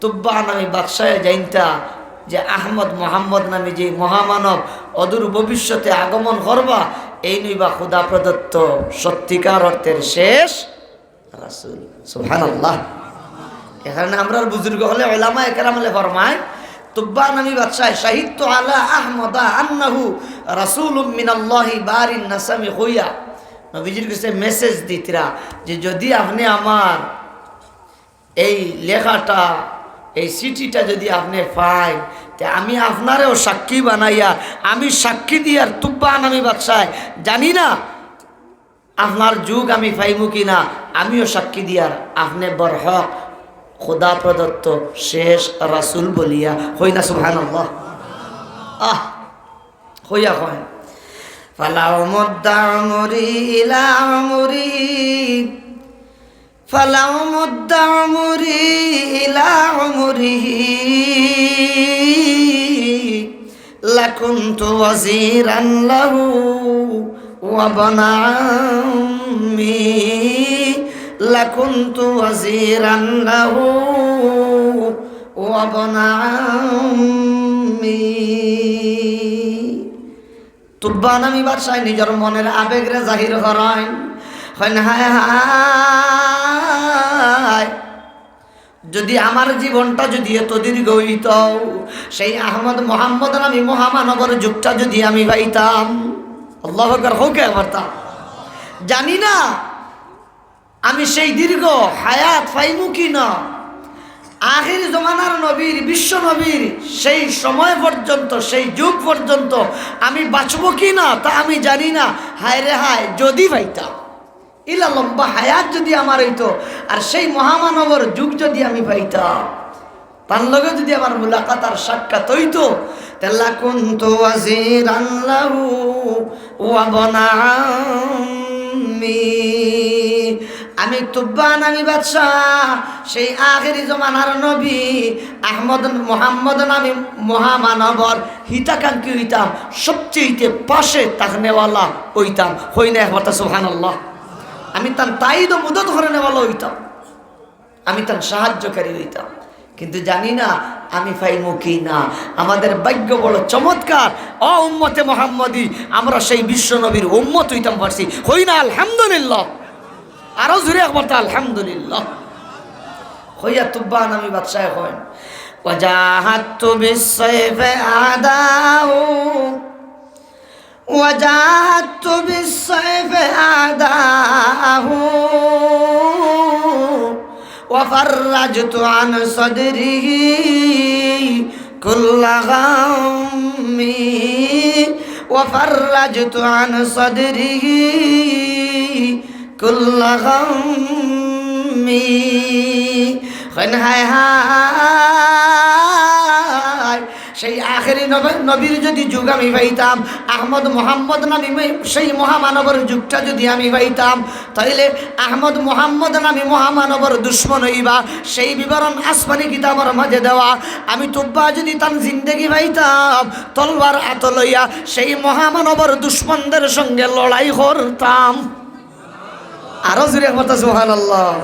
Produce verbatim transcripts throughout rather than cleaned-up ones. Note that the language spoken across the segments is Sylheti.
তুব্বা নামী বাদশায় জানতা যে আহমদ মোহাম্মদ নামী যে মহামানব অদূর ভবিষ্যতে আগমন করবা, এইন অইবা খুদা প্রদত্ত সত্যিকার অর্থের শেষ রাসূল। সুবহানাল্লাহ। এ কারণে আমরার বুজুর্গ অকলে, ওলামায়ে কেরাম অকলে ফরমায়, তুব্বা নামী বাদশায়, "শাহিদতু আলা আহমদা আন্নাহু রাসূলুম মিনাল্লাহি বারিন নাসামি" কইয়া নবীজির গেছে মেসেজ দিতরা যে, "যদি আপনে আমার এই লেখাটা, এই চিঠিটা যদি আপনে পাইন, তে আমি আপনারেও সাক্ষী বানাইয়ার, আমি সাক্ষী দিয়ার তুব্বা নামী বাদশায়, জানি না আপনার যুগ আমি পাইমু কি না, আমিও সাক্ষী দিয়ার আপনে বরহক খুদা প্রদত্ত শেষ রাসূল বলিয়া।" কই না সুবহানাল্লাহ? আহ, কইয়া কয়, "ফালাউ মুদ্দা উমরি ইলা উমরি, ফালাউ মুদ্দা উমরি ইলা উমরিহি, লাকুনতু ওয়াজিরান লাহু ওয়া বানা আম্মি, লাকুনতু ওয়াজিরান লাহু ওয়া বানা আম্মি।" তুব্বা নামী বাদশায় নিজর মনের আবেগরে জাহির করইন, কইন, "হায় হায়, যদি আমার জীবনটা যদি এত দীর্ঘ অইতো, সেই আহমদ মোহাম্মদ নামী মহামানবর যুগটা যদি আমি পাইতাম।" আল্লাহু আকবার, কউক্কা একবার তা। জানি না আমি সেই দীর্ঘ হায়াত পাইমু কি না, আখির জমানার নবীর, বিশ্ব নবীর সেই সময় পর্যন্ত, সেই যুগ পর্যন্ত আমি বাঁচবো কি না তা আমি জানি না। হায় রে হায়, যদি পাইতাম, ইলা লম্বা হায়াত যদি আমার অইতো, আর সেই মহামানবর যুগ যদি আমি পাইতাম, তান লগে যদি আমার মুলাকাত আর সাক্ষাৎ অইতো, তে লাকুনতু ওয়াজিরান লাহু ওয়া বানা আম্মি। আমি তুব্বা নামী বাদশা, সেই আখেরি জমানার নবী, আহমদ মুহাম্মদ নামী মহামানবর হিতাকাঙ্ক্ষী অইতাম, সবচেয়ে পাশে থাকনেওয়ালা অইতাম। কই না একবার তা সুবহানাল্লাহ? আমি তান তাইদ ও মুদদ করনেওয়ালা অইতাম। আমি তান সাহায্যকারী অইতাম, কিন্তু জানি না আমি পাইমু কি না। আমাদের ভাগ্য বড় চমৎকার, ও উম্মতে মোহাম্মদী, আমরা সেই বিশ্ব নবীর উম্মত অইতাম পারছি। কই না আলহামদুলিল্লাহ, আরো জোরে একবার তা আলহামদুলিল্লাহ। কইয়া তুব্বা নামী বাদশায় কইন, "ওয়াজাহাদতু বিসসাইফি আদাহু।" وجاهدت بالسيف أعداءه وفرجت عن صدره كل غم وفرجت عن صدره كل غم। কইন হায় হায়, সেই আখেরি নব-, নবীর যদি যুগ আমি পাইতাম, আহমদ মোহাম্মদ নামী মে-, সেই মহামানবর যুগটা যদি আমি পাইতাম, তাইলে আহমদ মোহাম্মদ নামী মহামানবর দুশমন অইবা, সেই বিবরণ আসমানি কিতাবর মাঝে দেওয়া। আমি তুব্বা যদি তান জিন্দেগি পাইতাম, তলবার আতো লইয়া সেই মহামানবর দুশমনদের সঙ্গে লড়াই করতাম। আরো জোরে একবার তা সুবহানাল্লাহ।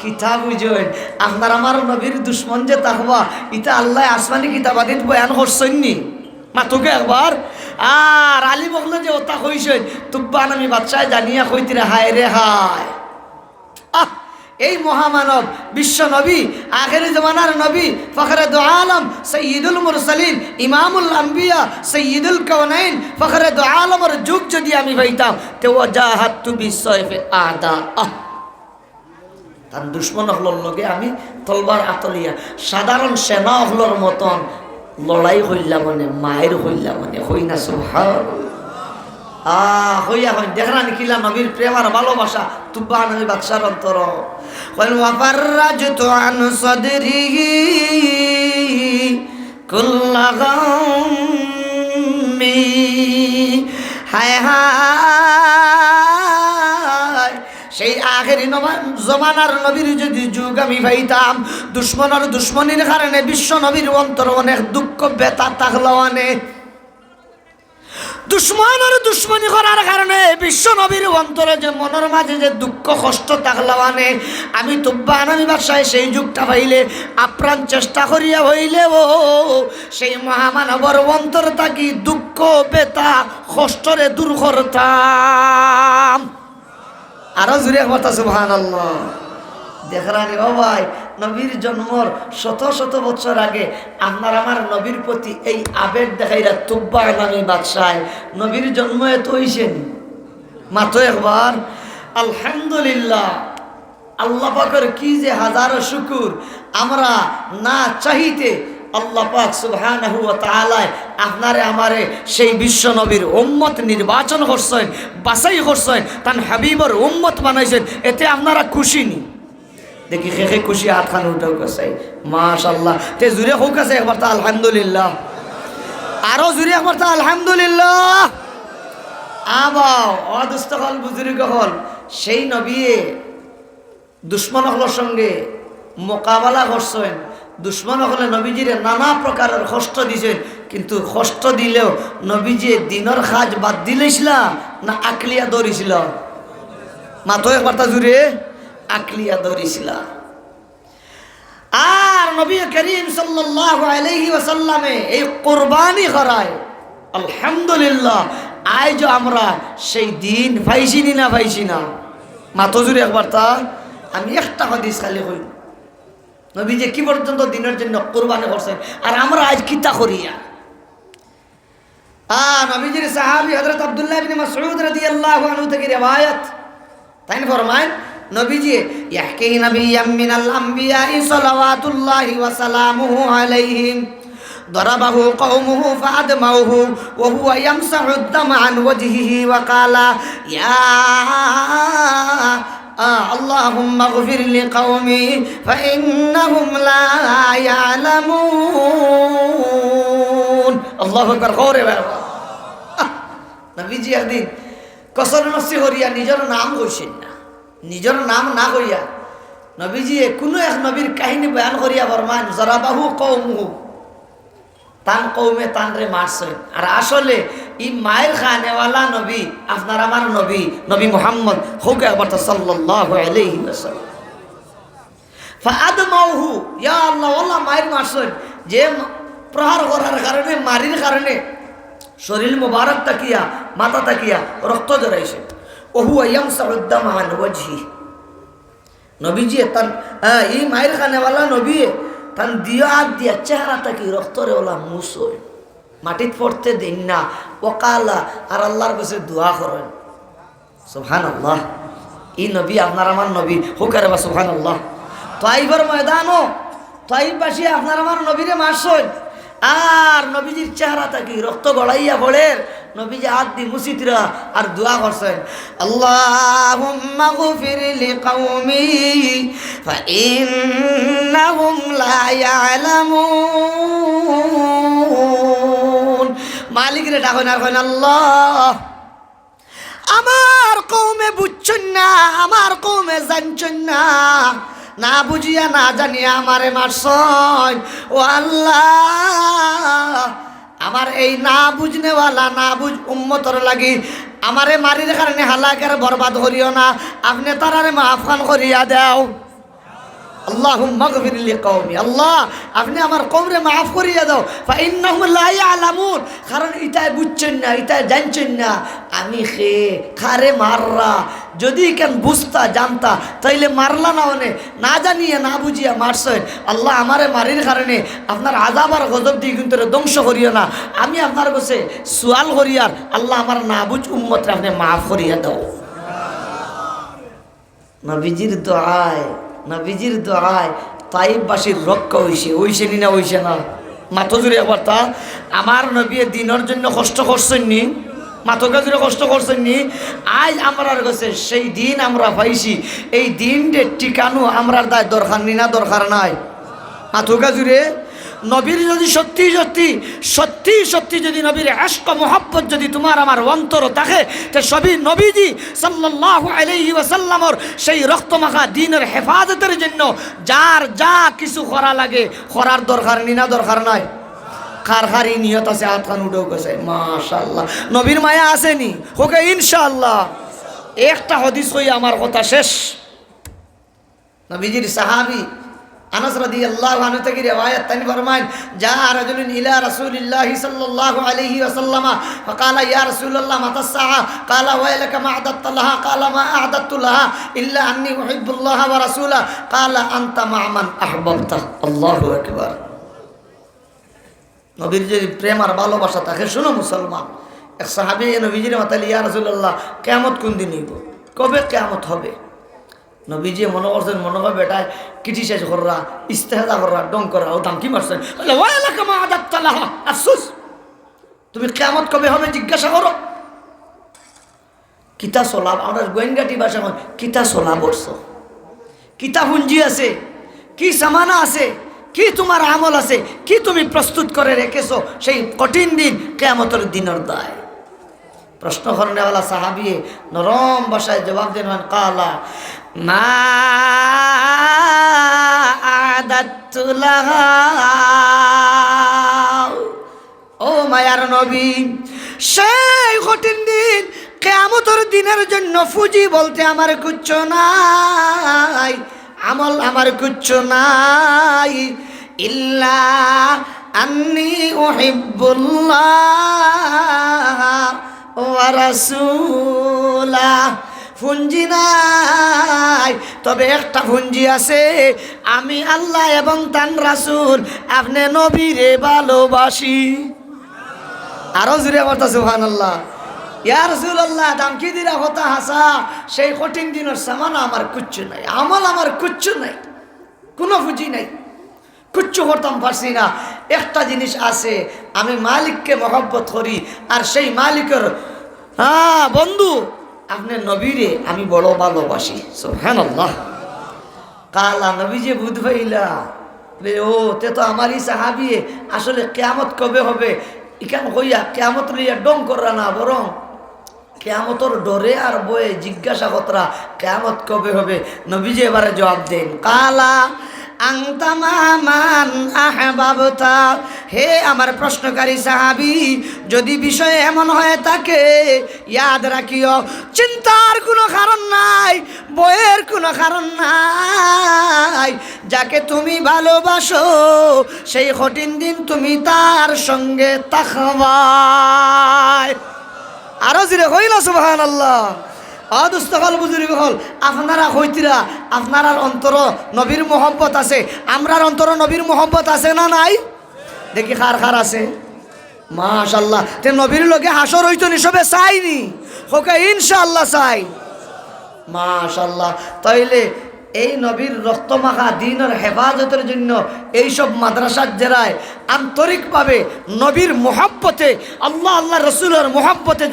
কিতা বুঝইন, আপনার আমার নবীর দুশমন যে থাকবা, ইতা আল্লায় আসমানি কিতাবাদিত বয়ান করছইন নি? মাতুক্কা একবার। আর আলিম অকলে যে অতা কইছইন, তুব্বা নামী বাদশায় জানিয়া কইতরা হায় রে হায়। আহ, এই মহামানব, বিশ্ব নবী, আখেরি জমানার নবী, ফখরে দু আলম, সৈয়দুল মুরসালিন, ইমামুল আম্বিয়া, সৈয়দুল কাওনাইন, ফখরে দু আলমর যুগ যদি আমি পাইতাম, তে ওয়াজাহাদতু বিসসাইফি আদাআহ। তান দুশমন অকলর লগে আমি তলবার আতো লইয়া সাধারণ সেনা অকলর মতন লড়াই কইলাম অনে, মাইর কইলাম অনে, কই না সুবহান। আ, কইয়া কইন, দেখরা নি কিলা নবীর প্রেম আর ভালোবাসা, তুব্বা নামী বাদশার অন্তর। কইন, "ওয়াফাররাজতু আন সাদরিহি কুল্লা গাম্মি।" হায় হায়, সেই আখেরি নবা-, জমানার নবীর যদি যুগ আমি পাইতাম, দুশমনর দুশমনির কারণে বিশ্ব নবীর অন্তর অনেক দুঃখ ব্যথা থাকলো অনে। দুশমনর দুশমনি করার কারণে বিশ্ব নবীর অন্তরে যে মনর মাঝে যে দুঃখ কষ্ট থাকলা মানে, আমি তুব্বা আনামি বাদশায় সেই যুগটা পাইলে আপ্রাণ চেষ্টা করিয়া হইলেও সেই মহামানবর অন্তর থাকি দুঃখ, ব্যথা, কষ্টরে দূর করতাম। আরো জুরে একবার তা সুবহানাল্লাহ। দেখরানি ও ভাই, নবীর জন্মর শত শত বছর আগে আপনার আমার নবীর প্রতি এই আবেগ দেখাইরা তুব্বা আনামি বাদশায়। নবীর জন্ম এত হইছে নি? মাতো একবার আলহামদুলিল্লাহ। আল্লাহ পাকের কি যে হাজারো শুকুর, আমরা না চাইতে আল্লাহ পাক সুবহানাহু ওয়া তাআলায় আপনারে আমারে সেই বিশ্ব নবীর উম্মত নির্বাচন করছেন, বাছাই করছেন, তান হাবিবর উম্মত বানাইছেন। এতে আপনারা খুশি নি? দেখি কে কে খুশি, আতখান উঠাও কাছে। মাশাআল্লাহ। তে জুরে কউক আছে একবার তা আলহামদুলিল্লাহ। আরো জুরে একবার তা আলহামদুলিল্লাহ। আবাও, ও দোস্ত হল, বুজুর্গ হল, সেই নবীয়ে দুশমন অকলর সঙ্গে মোকাবেলা করছেন। দুশমন অকলে নবীজিরে নানা প্রকারের কষ্ট দিছেন, কিন্তু কষ্ট দিলেও নবীজি দিনর কাজ বাদ দিলেছিলা না আকলিয়া ধরিছিলা? মাতো একবার তা জুরে, আকলিয়া ধরিছিলা। আর নবী করিম সাল্লাল্লাহু আলাইহি ওয়াসাল্লামে এই কুরবানি করায়, আলহামদুলিল্লাহ, আইজ আমরা সেই দিন পাইছি নি না পাইছি না? মাতো জুরে একবার তা। আমি একটা হাদিস খালি কই, নবী যে কি পর্যন্ত দিনের জন্য কুরবানি করছেন, আর আমরা আইজ কিতা করিয়া? আ, নবীজির সাহাবী হযরত আব্দুল্লাহ ইবনে মাসউদ রাদিয়াল্লাহু আনহু থেকে রেওয়ায়াত। তাইন ফরমাইন, নবীজি, يحكي نبيا من الأنبياء صلوات الله وسلامه عليهم ضربه قومه فأدموه وهو يمسح الدم عن وجهه وقال: يا আ, اللهم اغفر لقومي فإنهم لا يعلمون। আল্লাহু আকবার, কও রে বাবা। আহ, নবীজি একদিন কসর নফসি করিয়া নিজর নাম কইছেন না, নিজর নাম না কইয়া নবীজি কোনো এক নবীর কাহিনী বয়ান করিয়া ফরমান, ضربه قومه, তান কওমে তানরে মারছইন। আর আসলে ই মাইর খানেওয়ালা নবী, আপনার আমার নবী, নবী মুহাম্মদ, কউক একবার তা সাল্লাল্লাহু আলাইহি ওয়াসাল্লাম। فأدموه, ইয়া আল্লাহ, ওলা মাইর মারছইন, যে মা-, প্রহার করার কারণে, মারির কারণে শরীর মোবারক থাকিয়া, মাথা থাকিয়া রক্ত ঝরাইছে। وهو يمسح الدم عن وجهه। নবীজি তান, আহ, ই মাইর খানেওয়ালা নবী তান দিও আত দিয়া চেহারা থাকি রক্তরে ওলা মুছইন, মাটিত পড়তে দেইন না। ওকালা, আর আল্লাহর কাছে দোয়া করইন। সুবহানাল্লাহ। ই নবী আপনার আমার নবী, কউক রে বা সুবহানাল্লাহ। তাইফর ময়দানো তাইফবাসী আপনার আমার নবীরে মারছইন, আর নবীজির চেহারা থাকি রক্ত গড়াইয়া পড়ের, নবীজি আত দি মুছিতরা আর দোয়া করছইন, اللهم اغفر لقومي فإنهم لا يعلمون। মালিকরে ডাকইন আর কইন, আল্লাহ, আমার কওমে বুঝছইন না, আমার কওমে জানছইন না, না বুঝিয়া না জানিয়া আমারে মারছইন। ও আল্লাহ, আমার এই না বুঝনেওয়ালা, না বুঝ উম্মতর লাগি আমারে মারির কারণে হালাক আর বরবাদ করিও না, আপনে তারারে মাফ খান করিয়া দেও। اللهم اغفر لقومي, আল্লাহ, আপনে আমার কওমরে মাফ করিয়া দেও। فإنهم لا يعلمون, কারণ ইতায় বুঝছইন না, ইতায় জানছইন না। আমি কে, কারে মাররা, যদি ইখান বুঝতা, জানতা, তাইলে মারলা না অনে, না জানিয়া, না বুঝিয়া মারছইন। আল্লাহ, আমারে মারির কারণে আপনার আযাব আর গজব দি ইগুইন্তরে ধ্বংস করিও না। আমি আপনার কাছে সুয়াল করিয়ার, আল্লাহ, আমার না বুঝ উম্মতরে আপনে মাফ করিয়া দেও। নবীজির দোয়ায়, নবীজির দোয়ায় তাইফবাসীর রক্ষা অইছে, অইছে নি না অইছে না? মাতো জুরে একবার তা। আমার নবীয়ে দিনর জন্য কষ্ট করছইন নি? মাতউক্কা জুরে, কষ্ট করছইন নি? আইজ আমরার গেছে সেই দিন আমরা পাইছি। এই দিনরে টিকানো আমরার দায় দরকার নি না দরকার নাই? মাতউক্কা জুরে। নবীর যদি সত্যি সত্যি, সত্যি সত্যি যদি নবীর ইশক মুহাব্বত যদি তুমার আমার অন্তরো থাকে, তে সবই নবীজি সাল্লাল্লাহু আলাইহি ওয়াসাল্লামর সেই রক্তমাখা দিনর হেফাজতর জন্য যার যা কিছু করা লাগে, করার দরকার নি না দরকার নাই? কার কার ই নিয়ত আছে, আতখান উঠাউক্কা চাই। মাশাআল্লাহ। নবীর মায়া আছে নি? কউক্কা ইনশাআল্লাহ। একটা হাদিস কইয়া আমার কথা শেষ। নবীজির সাহাবী আনাস রাদিয়াল্লাহু আনহু থাকি রেওয়ায়াত, তাইন ফরমাইন, "জাআ রাজুলুন ইলা রাসূলিল্লাহি সাল্লাল্লাহু আলাইহি ওয়াসাল্লাম ফাকালা, ইয়া রাসূলাল্লাহ, মাতাস সাআ?" ক্বালা, "ওয়াইলাকা মা আ'দাদতা লাহা?" ক্বালা, "মা আ'দাদতু লাহা ইল্লা আন্নী উহিব্বুল্লাহা ওয়া রাসূলাহু।" ক্বালা, "আনতা মা'আ মান আহবাবতা।" আল্লাহু আকবার। নবীর যে প্রেম আর ভালোবাসা, তাকে শুনো মুসলমান। এক সাহাবী নবীজিরে মাতাইলা, "ইয়া রাসূলাল্লাহ, কিয়ামত কুন দিন অইবো? কবে কিয়ামত হবে?" নবীজি মনো করছইন, মনো কয় বেটায় criticize কররা, ইস্তেহজা কররা, ঢং কররা, অউ ধামকি মারছইন। বলে, "ওয়াইলাকা মা আ'দাদতা লাহা, আফসুস, তুমি কিয়ামত কবে হবে জিজ্ঞাসা করো।" কিতা চলা, আমরার গোয়াইনঘাটি ভাষায় কইন, কিতা চলা পড়ছো, কিতা পুঞ্জি আছে, কি সামানা আছে, কি তুমার আমল আছে, কি তুমি প্রস্তুত করে রেখেছো সেই কঠিন দিন কিয়ামতর দিনর দায়। প্রশ্ন করনেওয়ালা সাহাবিয়ে নরম ভাষায় জবাব দেন, মান কালা, "মা আ'দাদতু লাহা।" ও মায়ার নবী, সেই কঠিন দিন কিয়ামতর দিনর জন্য পুঁজি বলতে আমার কুচ্ছু নাই, আমল আমার কুচ্ছু নাই। ইল্লা আন্নী উহিব্বুল্লাহ ওয়া রাসূলা। পুঞ্জি নাই, তবে একটা পুঞ্জি আছে, আমি আল্লাহ এবং তান রাসূল, আপনে নবীরে ভালোবাসি। আরো জুরে কইতা সুবহানাল্লাহ। ইয়া রাসূলাল্লাহ, ধামকি দিরা কথা হাছা, সেই কঠিন দিনর সামানা আমার কুচ্ছু নাই, আমল আমার কুচ্ছু নাই, কুনু পুঁজি নাই। কুচ্ছু করতাম পারছি না। একটা জিনিস আছে, আমি মালিককে মহব্বত করি, আর সেই মালিকর, হ্যাঁ বন্ধু, আপনে নবীরে আমি বড় ভালোবাসি। সুবহানাল্লাহ। কালা, নবীজিয়ে বুঝ পাইলা, বলে, "ও, তে তো আমার ই সাহাবিয়ে আসলে কিয়ামত কবে হবে, ইখান কইয়া কিয়ামত লইয়া ঢং কররা না, বরং কিয়ামতর ডরে আর ভয়ে জিজ্ঞাসা কররা, কিয়ামত কবে হবে?" নবীজি এবারে জবাব দেন, কালা, আনতা মা'আ মান আহবাবতা। হে আমার প্রশ্নকারী সাহাবী, যদি বিষয় এমন হয়ে থাকে, ইয়াদ রাখিও, চিন্তার কুনু কারণ নাই, ভয়ের কুনু কারণ নাই। যাকে তুমি ভালোবাসো, সেই কঠিন দিন তুমি তার সঙ্গে থাকবায়। আরো জুরে কইলা সুবহানাল্লাহ। ও দোস্ত অকল, বুজুর্গ অকল, আপনারা কইতরা, আপনারার অন্তরো নবীর মহব্বত আছে, আমরার অন্তরো নবীর মহব্বত আছে না নাই? দেখি কার কার আছে। মাশাআল্লাহ। তে নবীর লগে হাশর অইতো নি, সবে চাই নি? কউক্কা ইনশাআল্লাহ চাই। মাশাআল্লাহ। তাইলে এই নবীর রক্তমাখা দ্বীনর হেফাজতর জন্য এইসব মাদ্রাসার যেরায় আন্তরিকভাবে নবীর মহব্বতে, আল্লাহ, আল্লাহর রসুলর মহব্বতে